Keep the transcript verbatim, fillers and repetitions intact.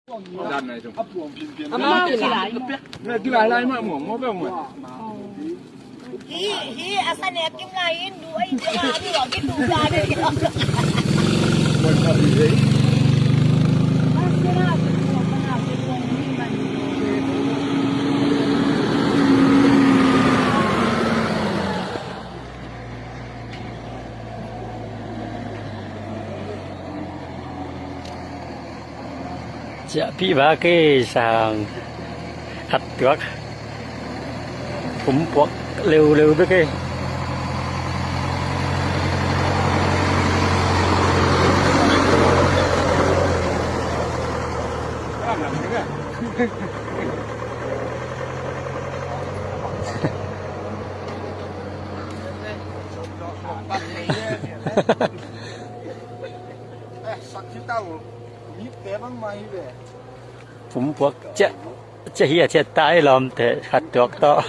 Amau ti lai. Hi, hi, a sa nek kim lai in du a in du a du a kitu lai. Ciahpih va kei sang khat tuak. Pumpuak leuleu bek kei. Pumpuak ciah, ciah hi a ciah tai lawmte khat tuak tawh.